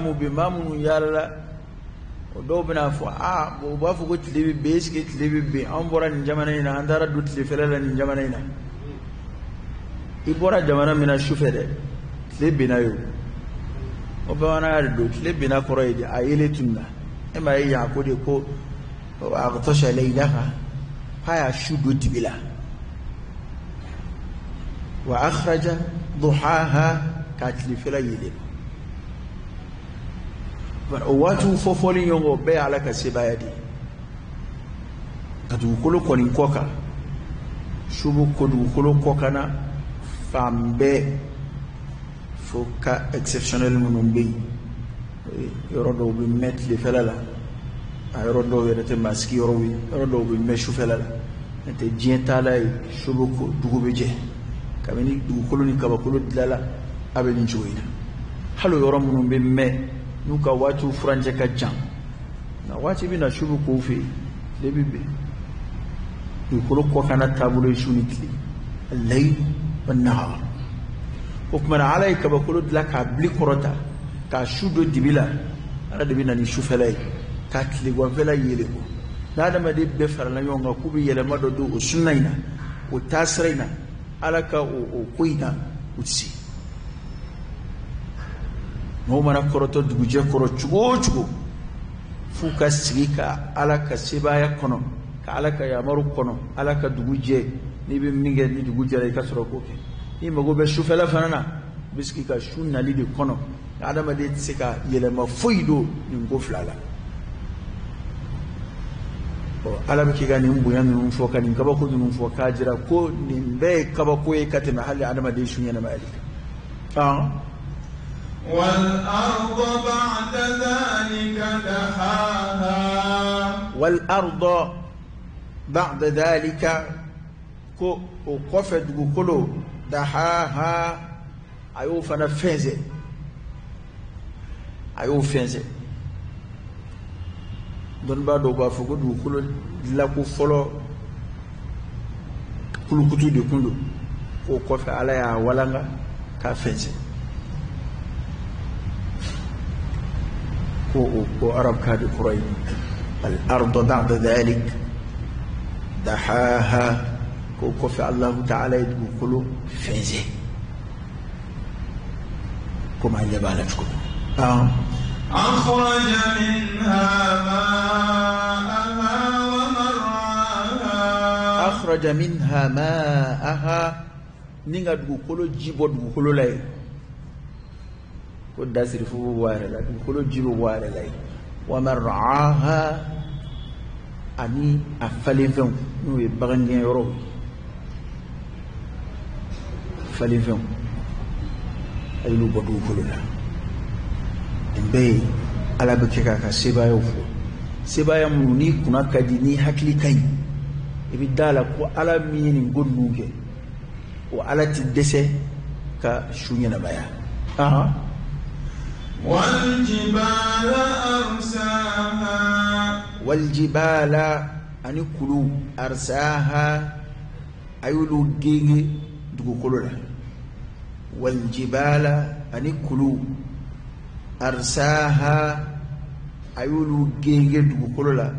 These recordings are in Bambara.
Mu bi maa minnu yaalala, o dɔw bɛna fɔ aa, u b'a fɔ ko tile bɛ ben, est-ce que tile bɛ ben? Anw bɔra nin jamana in na, an taara don tilefɛla la nin jamana in na. I bɔra jamana min na sufɛ dɛ, tile binna yen. O bamananya de don. Tile binna kɔrɔ ye di? A yeelen tununna. E m'a ye yan ko de ko aghtasha laylaha, k'a y'a su don dibi la. Wa akhraja duhaha, k'a tilefɛla yeelen. O waatiw fɔfɔli ɲɔgɔn kɔ, o bɛɛ ye Ala ka sebaaya de ye. Ka dugukolo kɔni kɔ kan, su bɛ ko dugukolo kɔ kan na fan bɛɛ, fo cas exceptionnel minnu bɛ yen. Yɔrɔ dɔw bɛ mɛn tilefɛla la, a yɔrɔ dɔw yɛrɛ tɛ maa sigi yɔrɔw ye, yɔrɔ dɔw bɛ mɛn sufɛla la. N'o tɛ, diɲɛ taala ye su bɛ ko, dugu bɛ jɛ. Kabini dugukolo ni kabakolo dilala, a bɛ nin cogo in na. Hali yɔrɔ minnu bɛ mɛn, n'u ka waatiw furancɛ ka jan, nka waati bɛ na, su bɛ k'u fɛ yen, tile bɛ ben. Dugukolo kɔkanna taabolo ye su ni tile, al-layl wan-nahar. O tuma na, Ala ye kabakolo dilan k'a bili kɔrɔta, k'a su don dibi la. Ala de bɛ na ni sufɛla ye k'a tileganfɛla yeelen bɔ. N'adamaden bɛɛ farala ɲɔgɔn kan k'u bɛ yɛlɛma dɔ don o sunna in na, o taasira in na, Ala ka o ko in na, u tɛ se. Mɔgɔw mana kɔrɔtɔ dugujɛ kɔrɔ cogo o cogo, f'u ka sigi ka Ala ka sebaaya kɔnɔ, ka Ala ka yamaru kɔnɔ. Ala ka dugu jɛ, n'i bɛ min kɛ ni dugu jɛra, i ka sɔrɔ k'o kɛ. N'i mago bɛ sufɛla fana na, i bɛ sigi ka su nali de kɔnɔ. Adamaden tɛ se ka yɛlɛma foyi don nin ko fila la. Ala bɛ k'i ka nin bonya ninnu fɔ, ka nin kabako ninnu fɔ, k'a jira ko nin bɛɛ ye kabako ye ka tɛmɛ hali adamaden su ɲɛnamaya de kan. Wal arda ba'da dhalika, ko o kɔfɛ dugukolo, dahaha, a y'o fana fɛnsɛ, a y'o fɛnsɛ. Dɔnnibaa dɔw b'a fɔ ko dugukolo dilako fɔlɔ, kulukutu de kun don, k'o kɔfɛ Ala y'a walanga k'a fɛnsɛ. Ko o ko arabukan de kɔrɔ ye al arda ba'da dhalik dahaha, k'o kɔfɛ Alahu ta'ala ye dugukolo fɛnsɛ, komi an ɲɛ b'a la cogo min. أخرج منها ماءها ومرعاها. أخرج منها ماءها, ni ka dugukolo ji bɔ dugukolo la yen, ko dasirifu bɛ bɔ a yɛrɛ la, dugukolo ji bɛ bɔ a yɛrɛ la yen. Wa mar'aha, ani a falenfɛnw, n'o ye bagangɛnyɔrɔw ye, falenfɛnw, a y'olu bɔ dugukolo la. Nin bɛɛ ye Ala bɛ kɛ k'a ka sebaayaw fɔ, sebaaya minnu n'i kunna ka di, n'i hakili ka ɲi, i bɛ da la ko Ala min ye nin ko ninnu kɛ, o Ala ti dɛsɛ ka su ɲɛnamaya. والجبال أرساها. Waljibala, ani kulu, arsaha, a y'olu genge dugukolo la. Waljibala, ani kulu, arsaha, a y'olu genge dugukolo la,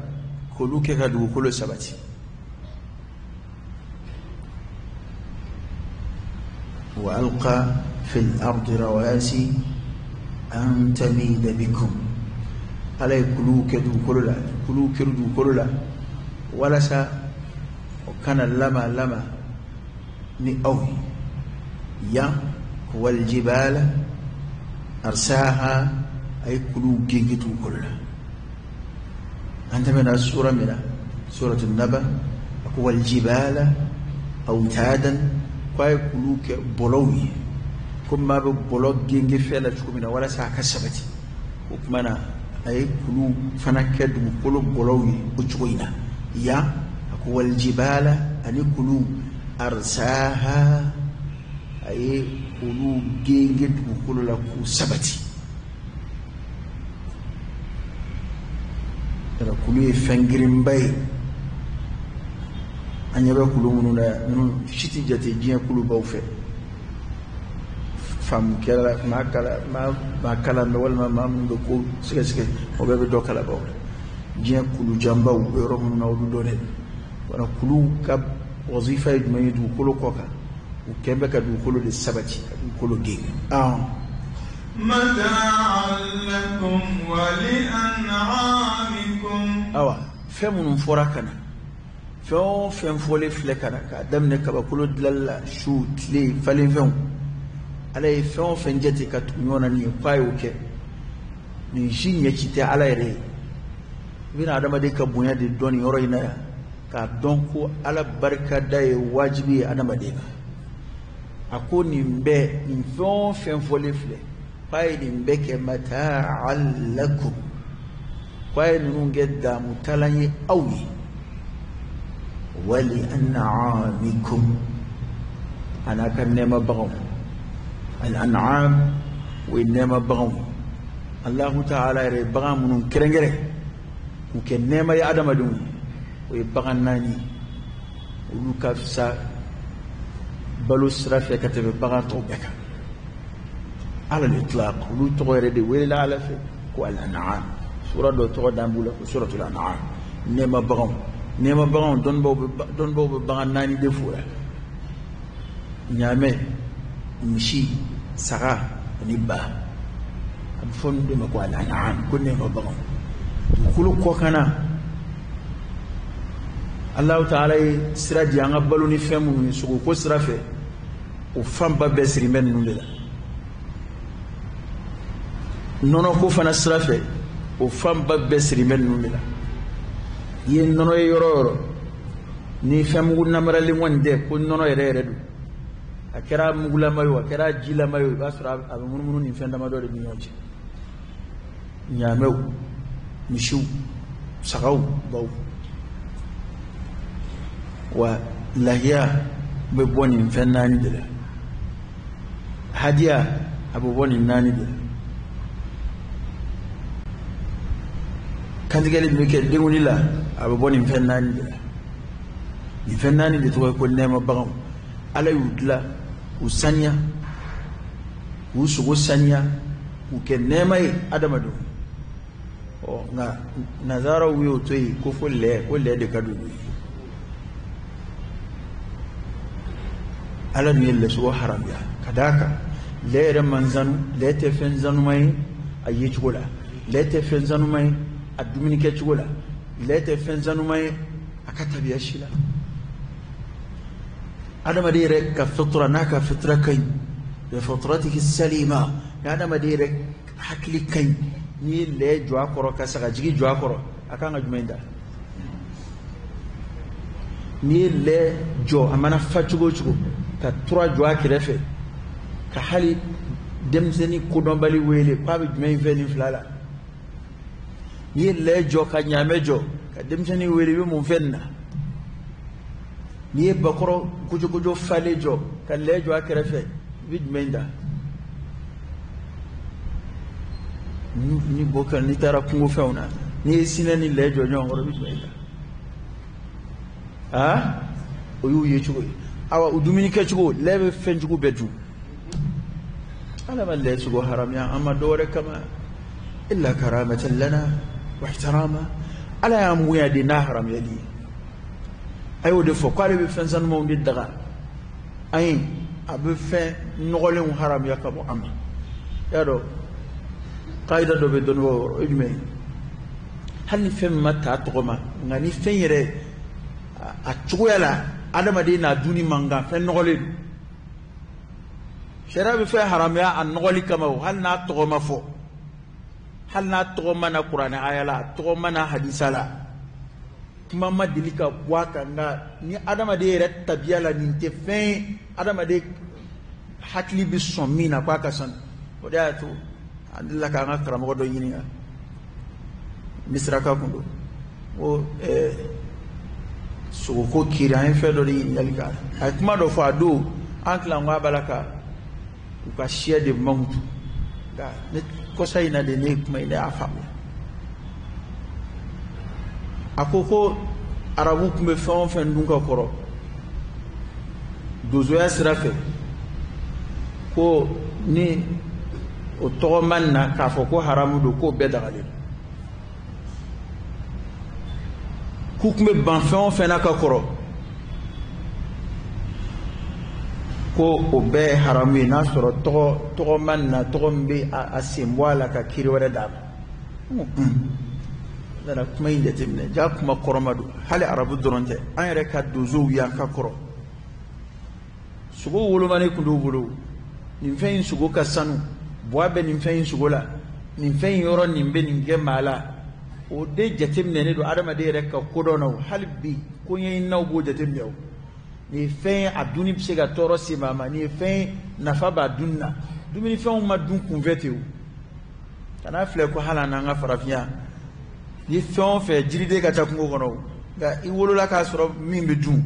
k'olu kɛ ka dugukolo sabati. Wa alqa fil ardi rawasi an tamida bikum, Ala ye kuluw kɛ dugukolo la, kuluw kɛra dugukolo la walasa o kana lama lama ni aw ye. Yan, waljibala arsaha, a ye kuluw genge dugukolo la. An tɛmɛna sura min na, suratu Naba, a ko waljibala awtadan, ko a ye kuluw kɛ bɔlɔw ye, komi maa bɛ bɔlɔ genge fɛn la cogo min na walasa a ka sabati. O tuma na, a ye kuluw fana kɛ dugukolo bɔlɔw ye o cogo in na. Yan, a ko waljibala, ani kuluw, arsaha, a ye olu genge dugukolo la k'u sabati. Yɛrɛ kulu ye fɛn girinba ye. An ɲɛ bɛ kulu minnu na yan, ninnu si tɛ jate diɲɛ kulubaw fɛ. Faamukɛla maa kala maa kalan bɛ walima maa minnu bɛ ko sɛgɛsɛgɛ o bɛɛ bɛ dɔ kalama o la. Diɲɛ kulujanbaw bɛ yɔrɔ minnu na olu dɔnnen don. Wala kuluw ka wazifa ye jumɛn ye dugukolo kɔ kan? U kɛn bɛ ka dugukolo de sabati, ka dugukolo genge. Mata'an lakum wa li an'amikum. Awa, fɛn minnu fɔra ka na, fɛn o fɛn fɔlen filɛ ka na, k'a daminɛ kabakolo dilanli la, su, tile, falenfɛnw, Ala ye fɛn o fɛn jate ka tugu ɲɔgɔn na nin ye k'a y'o kɛ, nin si ɲɛci tɛ Ala yɛrɛ ye. I bɛna adamaden ka bonya de dɔn nin yɔrɔ in na yan, k'a dɔn ko Ala barikada ye wajibi ye adamaden kan. A ko nin bɛɛ, nin fɛn o fɛn fɔlen filɛ, k'a ye nin bɛɛ kɛ mata'an lakum, k'a ye ninnu kɛ daamutalan ye aw ye, wali an'amikum, a n'a ka nɛɛma baganw. Al-an'am o ye nɛɛma baganw ye. Allahu ta'ala yɛrɛ ye bagan minnu kɛrɛnkɛrɛn k'u kɛ nɛɛma ye adamadenw ye, o ye bagan naani ye. Olu ka fisa balo sira fɛ ka tɛmɛ bagan tɔw bɛɛ kan. Ala al-itlaq, olu tɔgɔ yɛrɛ de welela Ala fɛ ko al-an'am. Sura dɔ tɔgɔ d'an b'u la ko suratul an'am, nɛɛma baganw. Nɛɛma baganw, dɔnnibaw bɛ bagan naani de fo la: ɲaamɛ, misi, saga ani ba. A bɛ fɔ ninnu de ma ko al-an'am, ko nɛɛma baganw. Dugukolo kɔkanna, Allahu ta'ala ye sira di an ka balo ni fɛn minnu ye sogoko sira fɛ, o fanba bɛɛ sirin bɛ ninnu de la. Nɔnɔko fana sira fɛ, o fanba bɛɛ sirin bɛ ninnu de la. I ye nɔnɔ ye yɔrɔ o yɔrɔ, ni fɛn mugu namaralen kɔni tɛ ko nɔnɔ yɛrɛ yɛrɛ don, a kɛra mugulama ye o, a kɛra jilama ye o, i b'a sɔrɔ a bɛ munumunu nin fɛn damadɔ de ni ɲɔgɔn cɛ: ɲaamɛw, misiw, sagaw, baw. Wa lahiya bɛ bɔ nin fɛn naani de la, hadiya a bɛ bɔ nin naani de la, kantigɛli bɛ kɛ denkundi la, a bɛ bɔ nin fɛn naani de la. Nin fɛn naani de tɔgɔ ye ko nɛɛma baganw. Ala y'u dilan k'u saniya, k'u sogo saniya, k'u kɛ nɛɛma ye adamadenw. Ɔ nka nanzaraw y'o to yen ko fo lɛ, ko lɛ de ka d'olu ye. Ala dun ye lɛsogo haramuya ka d'a kan lɛ yɛrɛ man sanu, lɛ tɛ fɛn sanuma ye a yecogo la, lɛ tɛ fɛn sanuma ye a dumunikɛcogo la, lɛ tɛ fɛn sanuma ye a ka tabiya si la. Adamaden yɛrɛ ka fitura, n'a ka fitura ka ɲi, bi fitratihi salima, ni adamaden yɛrɛ hakili ka ɲi, n'i ye lɛ jɔ a kɔrɔ ka sagajigi jɔ a kɔrɔ, a kan ka jumɛn da? N'i ye lɛ jɔ, a mana fa cogo o cogo, ka tura jɔ a kɛrɛfɛ, ka hali denmisɛnnin kodɔnbali wele k'a bɛ jumɛn fɛ nin fila la? N'i ye lɛ jɔ ka ɲaamɛ jɔ ka denmisɛnnin wele, i bɛ mun fɛ nin na? N'i ye bakɔrɔ gojogojo falen jɔ ka lɛ jɔ a kɛrɛfɛ, i bɛ jumɛn da? Ni bɔ kan, n'i taara kungo fɛnw na, n'i ye sinɛ ni lɛ jɔ ɲɔgɔn kɔrɔ, i bɛ jumɛn da? Aa, o y'u ye cogo ye. Awa, u dumuni kɛcogo, lɛ bɛ fɛn jugu bɛɛ dun. Ala ma lɛ sogo haramuya an ma dɔwɛrɛ kama illa karamatan lana wa ihtirama. Ala y'an bonya de n'a haramuyali ye. A y'o de fɔ k'ale bɛ fɛn sanumanw de daga an ye, a bɛ fɛn nɔgɔlenw haramuya ka bɔ an ma. I y'a dɔn, kayida dɔ bɛ dɔnnibagaw yɔrɔ, o ye jumɛn ye? Hali ni fɛn min ma ta tɔgɔ ma, nka ni fɛn yɛrɛ a cogoya la, adamaden n'a dunni man kan, fɛn nɔgɔlen don, sariya bɛ fɛn haramuya a nɔgɔli kama o, hali n'a tɔgɔ ma fɔ, hali n'a tɔgɔ ma na kuranɛ aya la, a tɔgɔ ma na hadisa la, kuma ma deli ka bɔ a kan. Nka ni adamaden yɛrɛ tabiya la, nin tɛ fɛn ye adamaden hakili bɛ sɔn min na k'a ka sanu. O de y'a to an delila k'an ka karamɔgɔ dɔ ɲininka, Misiraka kun don, ko sogoko kiri, an ye fɛn dɔ de ɲininkali k'a la, a ye kuma dɔ fɔ a don, an tila ko a b'a la ka u ka siya de mankutu. Nka ne kɔsa in na de, ne ye kuma in, ne y'a faamuya. A ko ko arabu tun bɛ fɛn o fɛn dun ka kɔrɔ donsoya sira fɛ, ko Ni o tɔgɔ ma na k'a fɔ ko haramu don, k'o bɛɛ dagalen don. K'u tun bɛ ban fɛn o fɛn na ka kɔrɔ, ko o bɛɛ ye haramu ye, n'a sɔrɔ tɔgɔ ma na, tɔgɔ min bɛ a sen bɔ a la ka kiiri wɛrɛ d'a ma. Nana kuma in jateminɛ, ja kuma kɔrɔma don, hali arabu dɔrɔn tɛ, an yɛrɛ ka donsow y'an ka kɔrɔ. Sogo wolomani tun t'u bolo, nin fɛn in sogo ka sanu, buwa bɛ nin fɛn in sogo la, nin fɛn in yɔrɔ nin bɛ nin kɛ maa la, o de jateminɛnen don adamaden yɛrɛ ka kodɔn na. O hali bi koɲɛɲininaw b'o jateminɛ. O nin ye fɛn ye, a dunni bɛ se ka tɔɔrɔ se maa ma, nin ye fɛn ye, nafa b'a dunni na. Dumunifɛnw ma dun kunfɛ ten o. Kan'a filɛ ko hali an n'an ka farafinya, ni fɛn o fɛn jiriden ka ca kungo kɔnɔ, nka i wolola k'a sɔrɔ min bɛ dun,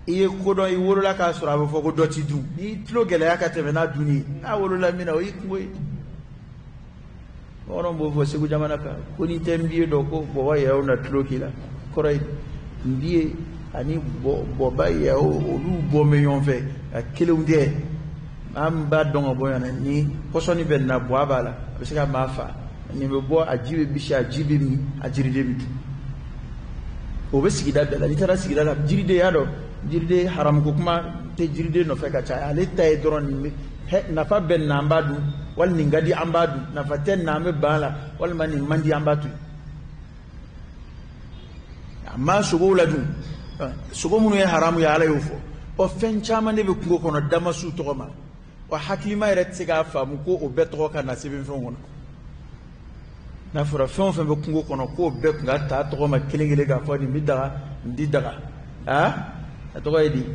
i ye kodɔn, i wolola k'a sɔrɔ a bɛ fɔ ko dɔ ti dun, n'i tulo gɛlɛya ka tɛmɛ n'a dunni ye, n'a wolola min na, o y'i kungo ye. Bamananw b'o fɔ Segu jamana kan, ko n'i tɛ nbiye dɔn, ko bɔba yɛrɛw na tulo k'i la. Kɔrɔ ye nbiye ani bɔba yɛrɛw, olu bɔ bɛ ɲɔgɔn fɛ, nka kelenw tɛ. Maa min b'a dɔn ka bɔ ɲɔgɔn na, ni pɔsɔni bɛ na, bɔ a b'a la, a bɛ se ka maa fa. Nin bɛ bɔ, a ji bɛ bisi, a ji bɛ min, a jiriden bɛ dun. O bɛ sigida bɛɛ la. N'i taara sigida la, jiriden y'a dɔn, jiriden haramuko kuma tɛ jiriden nɔfɛ ka caya. Ale ta ye dɔrɔn nin bɛ nafa bɛ nin na, an b'a dun, wali nin ka di an b'a dun, nafa tɛ nin na an bɛ ban a la, walima nin man di an b'a to yen. A ma sogow ladun, sogo minnu ye haramu ye, Ala y'o fɔ. Ɔ fɛn caman de bɛ kungo kɔnɔ damasiw tɔgɔ ma, wa hakilima yɛrɛ tɛ se k'a faamu ko o bɛɛ tɔgɔ ka na sɛbɛnfɛnw kɔnɔ. N'a fɔra fɛn o fɛn bɛ kungo kɔnɔ k'o bɛɛ tun ka taa tɔgɔ ma kelen kelen k'a fɔ nin bɛ daga, nin ti daga, a tɔgɔ ye di,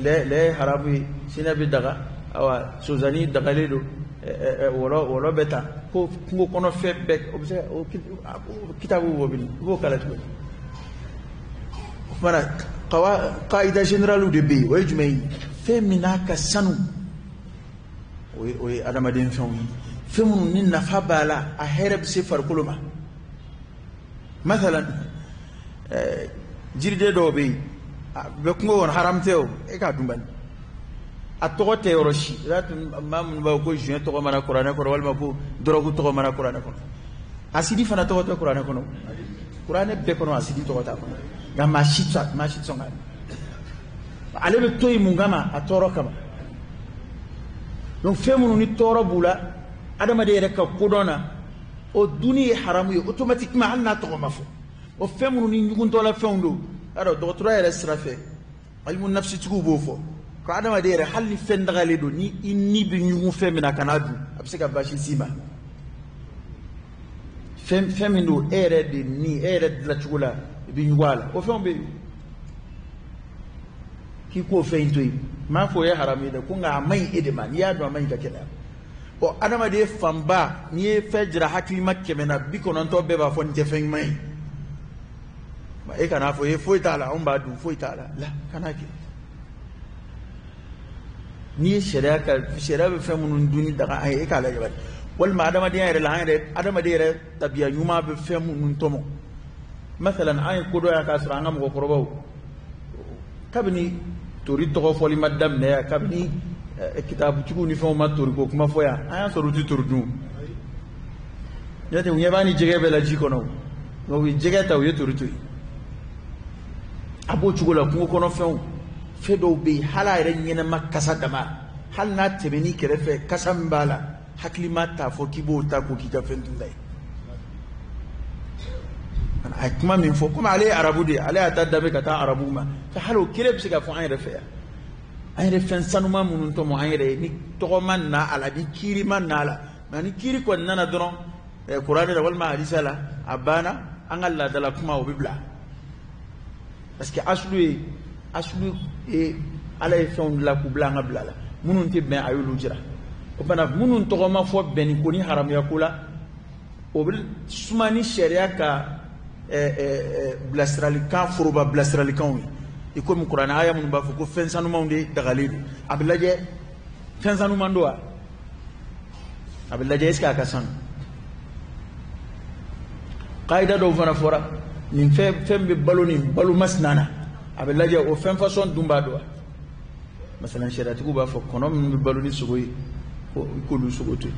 lɛ ye haramu ye, sinɛ bɛ daga, awa sozani dagalen don, wɔlɔ bɛ ta, ko kungo kɔnɔ fɛn bɛɛ, o bɛ se o kitabu bɔ bi, i b'o kalan cogo di? O kumana qaida générale de bɛ yen, o ye jumɛn ye? Fɛn min n'a ka sanu, o ye adamaden fɛnw ye, fɛn minnu ni nafa b'a la, a hɛrɛ bɛ se farikolo ma. Masalan jiriden dɔw bɛ yen, a bɛ kungo kɔnɔ, haramu tɛ o, e k'a dun bani, a tɔgɔ tɛ yɔrɔ si. I b'a to maa minnu b'a fɔ ko joint tɔgɔ mana kuranɛ kɔnɔ, walima ko dɔrɔgu tɔgɔ mana kuranɛ kɔnɔ, asidi fana tɔgɔ tɛ kuranɛ kɔnɔ. Kuranɛ bɛɛ kɔnɔ asidi tɔgɔ t'a kɔnɔ, nka maa si tɛ sɔn k'a dun. Ale bɛ to yen mun kama? A tɔɔrɔ kama. Donc fɛn minnu ni tɔɔrɔ b'u la adamaden yɛrɛ ka kodɔn na, o dunni ye haramu ye automatiquement, hali n'a tɔgɔ ma fɔ. O fɛn minnu ni ɲuguntɔla fɛnw don, yarɔ dɔgɔtɔrɔya yɛrɛ sira fɛ, alimu nafisitigiw b'o fɔ ko adamaden yɛrɛ hali ni fɛn dagalen don, ni i ni bɛ ɲugun fɛn min na, kan'a dun, a bɛ se ka baasi s'i ma. Fɛn min don, e yɛrɛ de ni e yɛrɛ dilancogo la, i bɛ ɲugun a la, o fɛnw bɛ yen k'i k'o fɛn in to yen. N m'a fɔ o ye haramu ye dɛ, ko nka a man ɲi e de ma, n'i y'a dɔn a man ɲi ka kɛnɛya. Ɔ adamaden fanba, n'i ye fɛn jira hakilima 100 na, 90 bɛɛ b'a fɔ nin tɛ fɛn ɲuman ye. E kan'a fɔ e foyi t'a la, anw b'a dun, foyi t'a la, la kan'a kɛ. N'i ye sariya ka sariya bɛ fɛn minnu dunni daga an ye, e k'a lajɛ bani. Walima adamadenya yɛrɛ la, an yɛrɛ adamaden yɛrɛ tabiya ɲuman bɛ fɛn minnu tɔmɔ. Masalan an ye kodɔn yan k'a sɔrɔ an ka mɔgɔkɔrɔbaw, kabini tori tɔgɔ fɔli ma daminɛ yan, kabini kitabutigiw ni fɛnw ma tori ko kuma fɔ yan, an y'a sɔrɔ u tɛ tori dun. N'o tɛ u ɲɛ b'a ni jɛgɛ bɛɛ la ji kɔnɔ, nka u ye jɛgɛ ta, u ye tori to yen. A b'o cogo la kungo kɔnɔ fɛnw, fɛn dɔw bɛ yen, hali a yɛrɛ ɲɛnama kasa dama, hali n'a tɛmɛn'i kɛrɛfɛ, kasa min b'a la, hakilima t'a fɔ k'i b'o ta k'o k'i ka fɛn dunta ye. A ye kuma min fɔ, komi ale ye arabu de ye, ale y'a ta danbe ka taa arabu ma, hali o kelen bɛ se ka fɔ an yɛrɛ fɛ yan. An yɛrɛ fɛn sanuman minnu tɔmɔ an yɛrɛ ye, ni tɔgɔ ma na a la, ni kiiri ma na a la, nka ni kiiri kɔni nana dɔrɔn kuranɛ la walima hadisa la, a banna, an ka laadala kuma o bɛ bila. Parce que asulu ye Ala ye fɛnw dilan k'u bila an ka bila la, minnu tɛ bɛn a y'olu jira. O fana minnu tɔgɔ ma fɔ bɛnni ko ni haramuya ko la, o bɛ suma ni sariya ka bilasiralikan, foroba bilasiralikanw ye. I komi kuranɛ aya minnu b'a fɔ ko fɛn sanumanw de dagalen don, a bɛ lajɛ fɛn sanuman don wa, a bɛ lajɛ est-ce que a ka sanu. Kaida dɔw fana fɔra, nin fɛn bɛ balo nin balo masina na, a bɛ lajɛ o fɛn fasɔn dun b'a don wa. Masalan sariyatigiw b'a fɔ kɔnɔ minnu bɛ balo ni sogo ye ko i k'olu sogo to yen,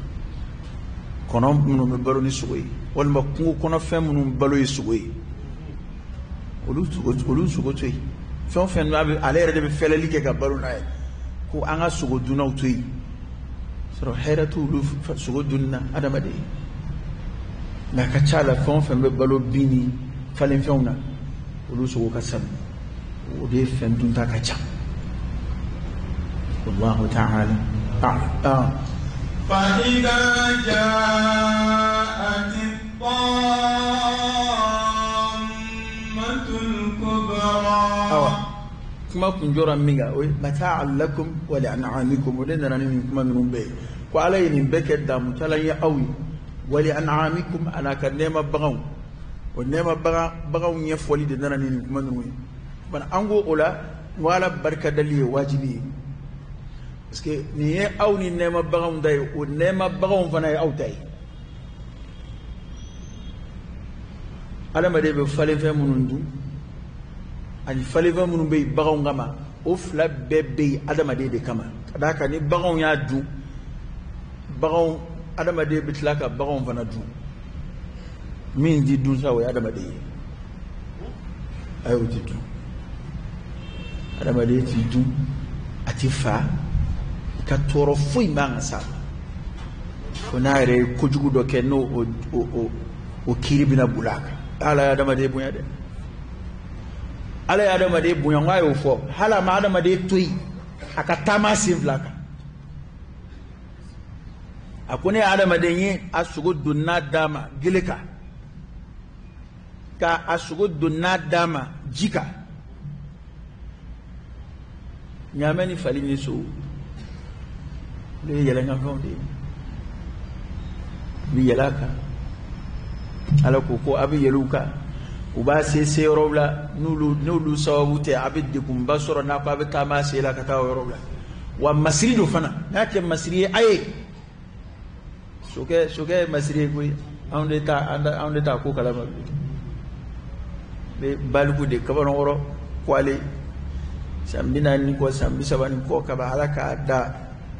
kɔnɔ minnu bɛ balo ni sogo ye walima kungo kɔnɔfɛn minnu balo ye sogo ye, olu sogo to yen. Fɛn o fɛn n'a bɛ ale yɛrɛ de bɛ fɛlɛli kɛ ka balo n'a ye, ko an ka sogo dunnaw to yen. Sɔrɔ hɛrɛ t'olu sogo dunni na adamaden. Nka a ka ca la fɛn o fɛn bɛ balo bin ni falenfɛnw na, olu sogo ka sanu, o de ye fɛn dunta ka ca. Wallahu ta'ala a'lam. فإذا جاءت الطامة الكبرى. Awa, kuma kun jɔra min kan, o ye mata'an lakum wa li'an'amikum. O de nana ni nin kuma ninnu bɛɛ ye, ko Ala ye nin bɛɛ kɛ damutala ye aw ye, wa li'an'amikum, a n'a ka nɛɛma baganw. O nɛɛma baganw ɲɛfɔli de nana ni nin kuma ninnu ye. Bana an ko o la, n ko Ala barikadali ye wajibi ye, parce que nin ye aw ni nɛɛma baganw ta ye, o nɛɛma baganw fana ye aw ta ye. Adamaden bɛ falenfɛn minnu dun ani falenfɛn minnu bɛ yen baganw kama, o fila bɛɛ bɛ yen adamaden de kama. Ka d'a kan ni baganw y'a dun, baganw adamaden bɛ tila ka baganw fana dun. Min ti dun sa, o ye adamaden ye. A y'o ti dun, adamaden ti dun, a ti fa, i ka tɔɔrɔ foyi man kan sa fo n'a yɛrɛ ye kojugu dɔ kɛ, n'o o kiiri bɛna boli a kan. Ala ye adamaden bonya dɛ, Ala ye adamaden bonya. N k'a y'o fɔ, hali a ma adamaden to yen a ka taama sen fila kan. A ko ne ye adamaden ye, a sogo donna d'a ma gele kan, ka a sogo donna d'a ma ji kan. Ɲaamɛ ni fali ni so, olu ye yɛlɛnkanfɛnw de ye, u bɛ yɛlɛ a kan. Ala ko ko a bɛ yɛlɛ u kan, u b'a se se yɔrɔw la, n'olu sababu tɛ a bɛ degunba sɔrɔ n'a ko a bɛ taama a sen la ka taa o yɔrɔw la. Wa masiri don fana, n'a kɛ masiri ye a ye sokɛ ye masiri ye koyi. Anw de t'a ko kalama bi. Bɛ baliku de kabanakɔrɔ kwale san 40 ni kɔ, san 30 ni kɔ, kaba Ala k'a da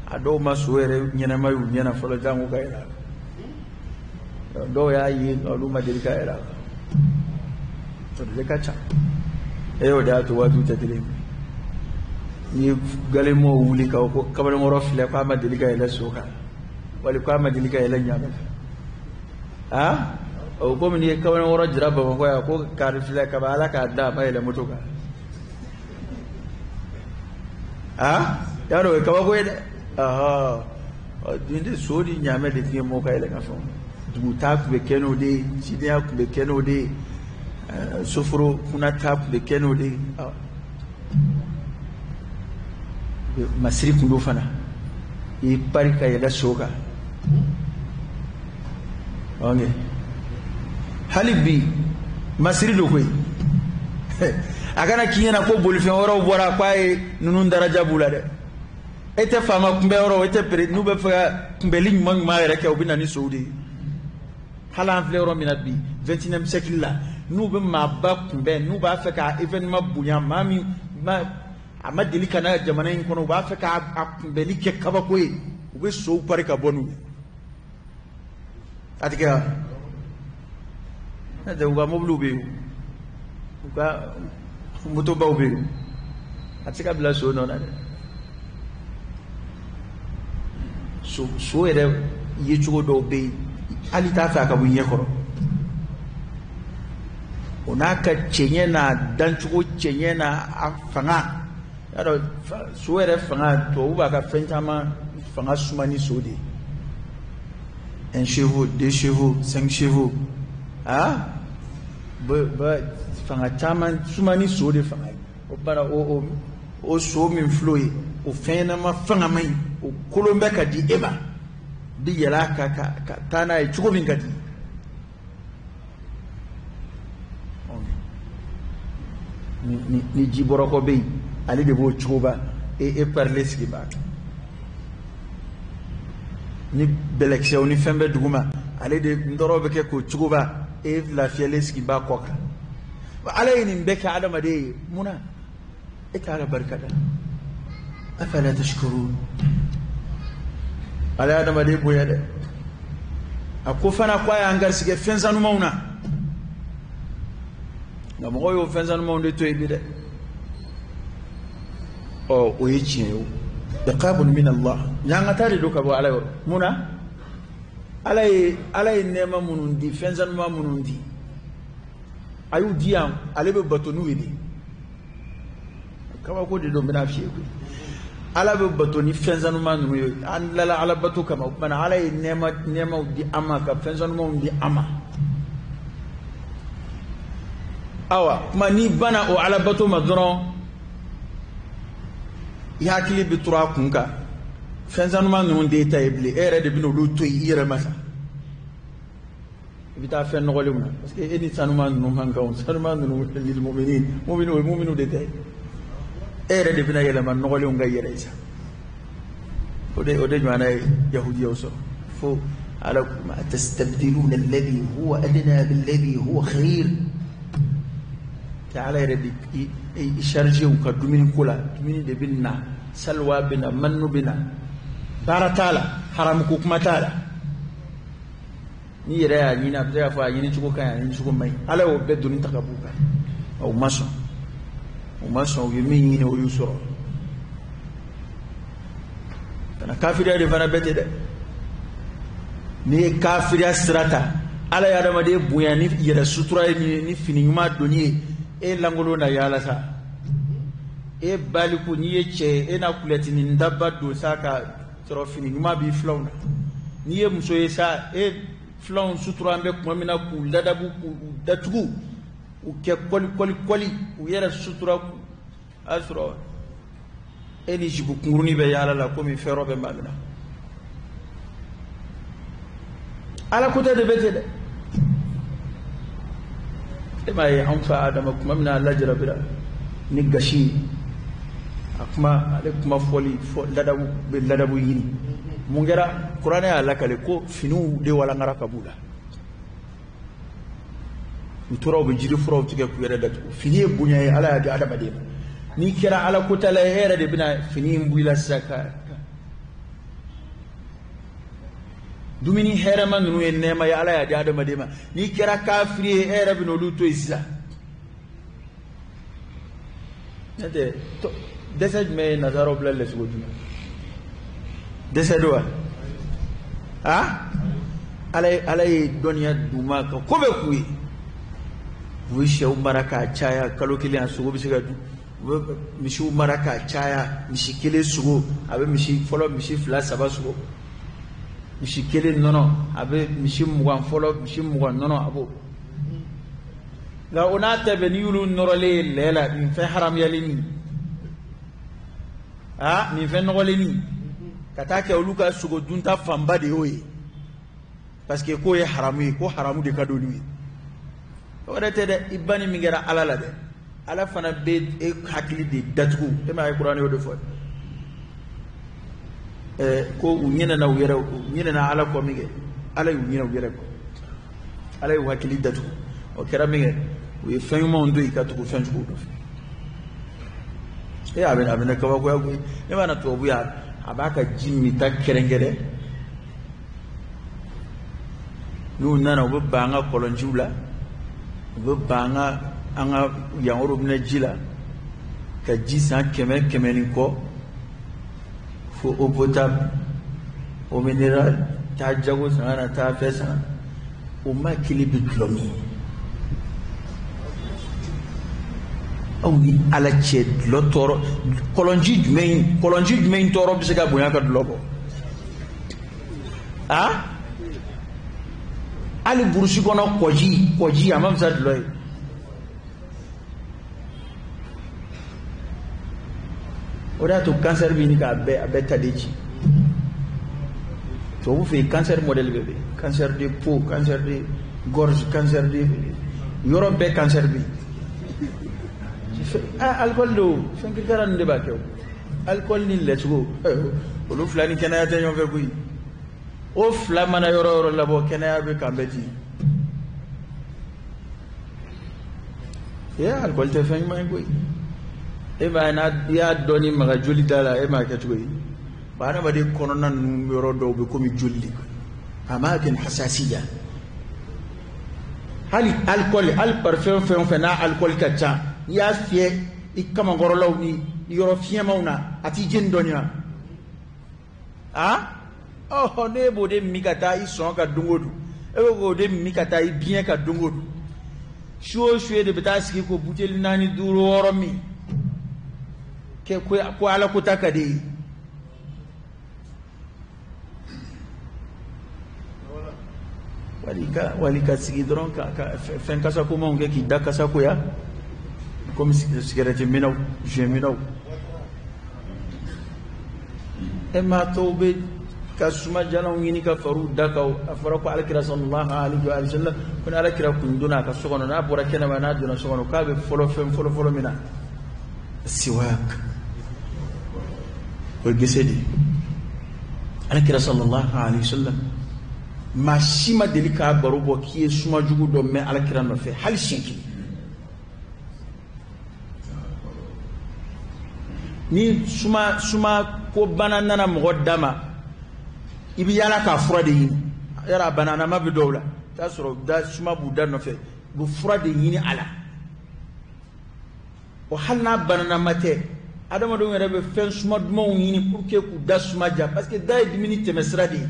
a dɔw ma so yɛrɛ ɲɛnama y'u ɲɛna fɔlɔ, jango ka yɛlɛ. Dɔw y'a ye nka olu ma deli ka yɛlɛ a kan. O de ka ca. E y'o de y'a to waatiw tɛ kelen ye. Ni ye galemɔw wuli k'a fɔ ko kabanakɔrɔ filɛ k'a ma deli ka yɛlɛ so kan, wali k'a ma deli ka yɛlɛ ɲaamɛ kan. Aa, o komi n'i ye kabanakɔrɔ jira Bamakɔ yan ko kari filɛ kaba Ala k'a da a ma yɛlɛ moto kan. Aa, y'a dɔn o ye kabako ye dɛ. Ɔhɔ, dun tɛ so ni ɲaamɛ de tun ye mɔgɔw ka yɛlɛ ka fɛnw. Dugutaa tun bɛ kɛ n'o de ye, cidenya tun bɛ kɛ n'o de ye, soforo kunnata tun bɛ kɛ n'o de ye. Masiri tun don fana, i y'i pari ka yɛlɛ so kan. Ok, hali bi masiri don koyi. A kana k'i ɲɛna ko bolifɛn wɛrɛw bɔra k'a ye ninnu daraja b'u la dɛ. E tɛ faama kunbɛ yɔrɔ, e tɛ pere, n'u bɛ fɛ ka kunbɛli ɲuman ɲuman yɛrɛ kɛ, u bɛ na ni sow de ye. Hali an filɛ yɔrɔ min na bi, 21e siècle la, n'u bɛ maaba kunbɛn, n'u b'a fɛ ka événement bonya, maa min a ma deli ka na jamana in kɔnɔ, u b'a fɛ k'a kunbɛli kɛ kabako ye, u bɛ sow pari ka bɔ n'u ye. A tɛ kɛ wa? N'o tɛ u ka mobiliw bɛ yen, u ka motobaw bɛ yen, a tɛ se ka bila so nɔ na dɛ. So yɛrɛ yecogo dɔw bɛ yen, hali t'a fɛ a ka bɔ i ɲɛ kɔrɔ. O n'a ka cɛɲɛ n'a dancogo cɛɲɛ n'a a fanga, y'a dɔn so yɛrɛ fanga, tubabu b'a ka fɛn caman fanga suma ni so de ye. 1 chevaux, 2 chevaux, 5 chevaux, ah, fanga caman suma ni so de fanga ye. O bana o so min filɛ o ye, o fɛn ɲɛnama fangama in, o kolon bɛ ka di e ma, bi yɛlɛ a kan ka taa n'a ye cogo min ka di. Ni ji bɔrɔkɔ bɛ yen, ale de b'o cogoba, e parilen sigi b'a kan. Ni bɛlɛkisɛw ni fɛn bɛ duguma, ale de ntɔrɔ bɛ kɛ k'o cogoba, e lafiyalen sigi b'a kɔ kan. Ala ye nin bɛɛ kɛ adamaden ye, mun na e t'a la barika da? Afala tashkurun. Ala ye adamaden bonya dɛ. A ko fana ko a y'an garisigɛ fɛn sanumanw na, nka mɔgɔw y'o fɛn sanumanw de to yen bi dɛ. Ɔ o ye tiɲɛ ye o. Iqabun min Allah, ɲangata de don ka bɔ Ala yɔrɔ. Mun na? Ala ye nɛɛma minnu di, fɛn sanuman minnu di, a y'u di yan, ale bɛ bato n'u ye de. Kabako de don, n bɛna f'i ye koyi. Ala bɛ bato ni fɛn sanuman ninnu ye. An tilala Ala bato kama, o tuma na Ala ye nɛɛmaw di an ma, ka fɛn sanumanw di an ma. Awa kuma n'i banna o Ala bato ma dɔrɔn, i hakili bɛ turu a kun kan. Fɛn sanuman ninnu t'e ta ye bilen, e yɛrɛ de bɛna olu to yen i yɛrɛ ma sa. I bɛ taa fɛn nɔgɔlenw na, parce que e ni sanuman ninnu man kan. Sanuman ninnu lil muminin, muminu o ye muminu de ta ye. E yɛrɛ de bɛna yɛlɛma nɔgɔlenw ka yɛrɛ ye sa. O de ɲɔgɔnna ye yahudiyaw sɔrɔ. Fo Ala ko ma tastabdiluna alladhi huwa adna billadhi huwa khair. Tɛ Ala yɛrɛ de i chargé u ka dumuni ko la. Dumuni de bɛ na, salwa bɛ na, mannu bɛ na, baara t'a la, haramu ko kuma t'a la. N'i yɛrɛ y'a ɲini, a bɛ se k'a fɔ a ɲini cogo ka ɲi, a ɲini cogo man ɲi. Ala y'o bɛɛ doni ta ka b'u kan. U ma sɔn, u ma sɔn. U ye min ɲini, o y'u sɔrɔ. Kana kafiriya de fana bɛɛ tɛ dɛ. N'i ye kafiriya sira ta, Ala ye adamaden bonya ni yɛrɛ sutura ye, ni fini ɲuman donni ye. E lankolon na yaala sa. E baliku, n'i ye cɛ ye, e na kulɛtini daba don sa ka sɔrɔ fini ɲuman b'i filanw na. N'i ye muso ye sa, e filanw sutura an bɛ tuma min na k'u ladabu, k'u datugu, u kɛ kɔli kɔli kɔli, u yɛrɛ sutura, k'u a sɔrɔ e ni jibu kunkurunin bɛ yaala la komi fɛrɔ bɛ maa min na. Ala ko tɛ de bɛ ten dɛ. E m'a ye an fa Adama tuma min na a lajarabira ni gasi ye, a kuma, ale kuma fɔli fɔ ladabu bɛ ladabu ɲini. Mun kɛra? Kuranɛ y'a lakale ko finiw de walankara ka b'u la. U tora u bɛ jiri furaw tigɛ k'u yɛrɛ datugu. Fini ye bonya ye, Ala y'a di adamaden ma. N'i kɛra Ala kotala ye, e yɛrɛ de bɛna fini in bɔ i la sisan ka dumuni hɛrɛma ninnu ye nɛɛma ye, Ala y'a di adamaden ma. N'i kɛra kafiri ye, e yɛrɛ bɛna olu to yen sisan. N'o tɛ dɛsɛ jumɛn ye nazaraw bila lɛsogo dun na? Dɛsɛ don wa? A Ala ye dɔnniya d'u ma ka ko bɛɛ k'u ye. U bɛ sɛw mara k'a caya, kalo kelen a sogo bɛ se ka dun. U bɛ misiw mara k'a caya, misi kelen sogo a bɛ misi fɔlɔ misi 2 3 sogo. Misi kelen nɔnɔ a bɛ misi 20 fɔlɔ misi 20 nɔnɔ a b'o. Nka o n'a ta bɛɛ, n'i y'olu nɔrɔlen ye lɛ la, nin fɛn haramuyalen nin, aa nin fɛn nɔgɔlen nin, ka taa kɛ olu ka sogo dunta fanba de y'o ye, parce que k'o ye haramu ye, ko haramu de ka d'olu ye. O yɛrɛ tɛ dɛ, i banni min kɛra Ala la dɛ, Ala fana bɛ e hakili de datugu. E m'a ye kuranɛ y'o de fɔ. Ko u ɲinɛna u yɛrɛ, u ɲinɛna Ala kɔ min kɛ, Ala y'u ɲinɛ u yɛrɛ kɔ. Ala y'u hakili datugu. O kɛra min kɛ, u ye fɛn ɲumanw to yen ka tugu fɛn juguw nɔfɛ. E a bɛ ne kabakoya koyi. Ne b'a na tubabu ya, a b'a ka ji minta kɛrɛnkɛrɛn. N'u nana, u bɛ ban an ka kɔlɔnjiw la, u bɛ ban an ka yan robinet ji la, ka ji san 100 100 ni kɔ, fo eau potable, eau minérale, taa jago san ka na, taa fɛn san. O maa kelen bɛ dulɔ min. Aw ni Ala cɛ, dulɔ tɔɔrɔ, kɔlɔnji jumɛn tɔɔrɔ bɛ se ka bonya ka dulɔ bɔ? A hali burusi kɔnɔ kɔji a ma fisa dulɔ ye. O de y'a to kansɛri bɛ ɲini k'a bɛɛ ta de ci. Tubabu fɛ yen, kansɛri modèle bɛɛ bɛ yen. Cancer de peau, cancer de gorge, cancer de yɔrɔ bɛɛ kansɛri bɛ yen. Alcool don, fɛn kirikara ninnu de b'a kɛ o. Alcool ni lɛsogo, olu fila ni kɛnɛya tɛ ɲɔgɔn fɛ koyi. O fila mana yɔrɔ yɔrɔ labɔ, kɛnɛya bɛ kan bɛɛ ci. Alcool tɛ fɛn ɲuman ye koyi. E m'a ye n'a y'a dɔɔni maga joli da la, e m'a kɛ cogo di? Ba adamaden kɔnɔna ninnu yɔrɔ dɔw bɛ komi joli de, amakin hasasiya. Hali alikɔli, hali parfum fɛn o fɛn n'a alikɔli ka ca, n'i y'a fiyɛ i kamankɔrɔlaw ni yɔrɔ fiɲɛmaw na, a t'i jeni dɔɔni wa? A ɔhɔ, ne b'o de min ka taa i sɔn ka don o don, e bɛ k'o de min ka taa i biɲɛ ka don o don, su o su e de bɛ taa sigi k'o buteli 4, 5, 6 min kɛ ko ala ko ta ka di ye. Wali ka sigi dɔrɔn ka fɛn kasakomanw kɛ k'i da kasakoya, komi sigɛrɛti minɛw, jus minɛw. E maa tɔw bɛ ka sumajalanw ɲini ka far'u da kan. A fɔra ko alakira sallallahu alaihi wa sallam ko ni alakira kun donna a ka so kɔnɔ, n'a bɔra kɛnɛma, n'a donna so kɔnɔ, k'a bɛ fɔlɔ fɛn fɔlɔ fɔlɔ min na, siwak, o ye gese de ye. Alakira sallallahu alaihi wa sallam, maa si ma deli k'a baro bɔ k'i ye sumajugu dɔ mɛn alakira nɔfɛ hali siɲɛ kelen. Ni suma ko bana nana mɔgɔ da ma, i bɛ yaala k'a fura de ɲini. Yala a bananama bɛ dɔw la, i t'a sɔrɔ da suma b'u da nɔfɛ, u bɛ fura de ɲini a la. O hali n'a bananama tɛ, adamadenw yɛrɛ bɛ fɛn suma dumanw ɲini pour que k'u da suma ja, parce que da ye dumuni tɛmɛsira de ye.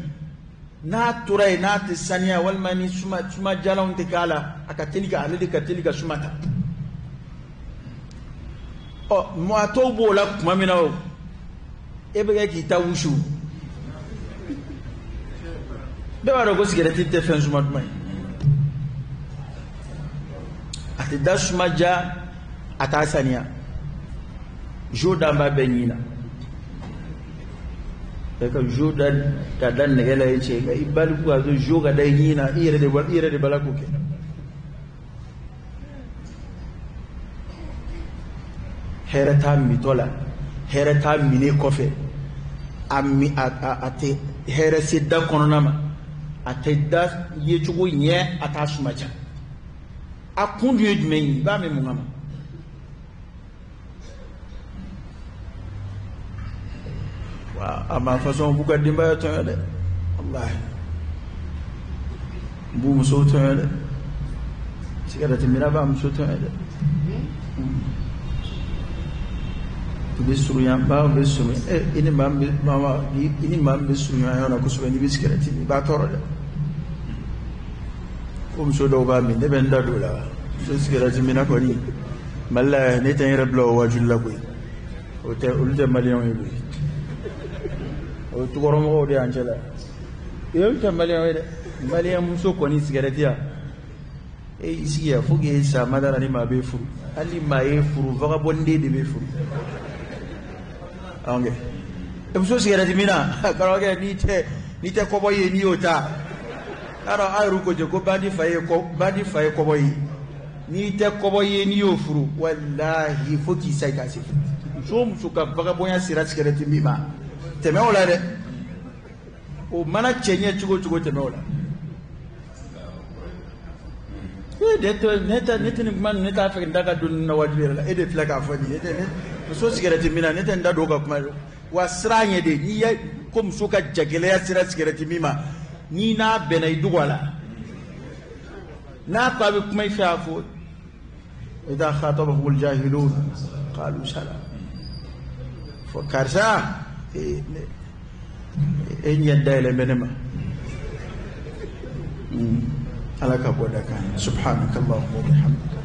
N'a tora yen, n'a tɛ saniya, walima ni suma jalanw tɛ k'a la, a ka teli ka ale de ka teli ka suma ta. Ɔ maa tɔw b'o la tuma min na, o e bɛ kɛ k'i ta wusu. Bɛɛ b'a dɔn ko sigɛrɛti tɛ fɛn suma duman ye, a tɛ da suma ja, a t'a saniya. Jo dan b'a bɛɛ ɲin na. E ka jo da ka da nɛgɛ la ye cɛ, nka i baliku ka to jo ka da i ɲin na, i yɛrɛ de bala k'o kɛ. Hɛrɛ t'a mitɔ la, hɛrɛ t'a minɛ kɔfɛ, a tɛ hɛrɛ se da kɔnɔna ma, a tɛ da yecogo ɲɛ, a t'a suma ja. A kun dun ye jumɛn ye? I b'a mɛn mun kama? Wa a ma façon b'u ka denbaya tɔɲɔ dɛ, walahi, u b'u musow tɔɲɔ dɛ, sigɛrɛti minna b'a muso tɔɲɔ dɛ. U bɛ surunya, maa bɛ surunya, i ni maa min bɛ surunya ɲɔgɔn na kosɛbɛ, n'i bɛ sigɛrɛti min, i b'a tɔɔrɔ dɛ. Ko muso dɔw b'a min, ne bɛ n da don o la. Muso sigɛrɛti minna kɔni, Mali la, ne tɛ n yɛrɛ bila o waajuli la koyi. O tɛ, olu tɛ maliyɛnw ye koyi. O ye tukɔrɔmɔgɔw de y'an cɛ la. Olu tɛ maliyɛnw ye dɛ. Maliyɛn muso kɔni sigɛrɛti yan. E y'i sigi yan fo k'e sa madara ni maa bɛ furu. Hali maa ye furu, vagabond de bɛ furu. Ok. E muso sigɛrɛti min na, karamɔgɔkɛ, n'i tɛ kɔbɔ ye, n'i y'o ta. Y'a dɔn aw yɛrɛ ko ten ko bandi fa ye kɔbɔ ye. N'i tɛ kɔbɔ ye, n'i y'o furu, walahi fo k'i sa i k'a se. Muso o muso ka vagabɔnya sera sigɛrɛti min ma, tɛmɛ o la dɛ. O mana cɛ ɲɛ cogo o cogo, tɛmɛ o la. Ne tɛ nin kuma ninnu, ne t'a fɛ n da ka don ninnu na wajibi yɛrɛ la. E de filɛ k'a fɔ nin ye. Muso sigɛrɛti min na, ne tɛ n da don o ka kuma. Wa sira ɲɛ de, n'i ye ko muso ka jagɛlɛya sera sigɛrɛti min ma, n'i n'a bɛnna, i dogo a la. N'a ko a bɛ kuma i fɛ, a fɔ idha khatabahumul jahilun qalu salam. Fɔ karisa, e ɲɛ dayɛlɛ bɛ ne ma. Ala ka bɔ da kan. Subhanakallahumma wa bihamdika.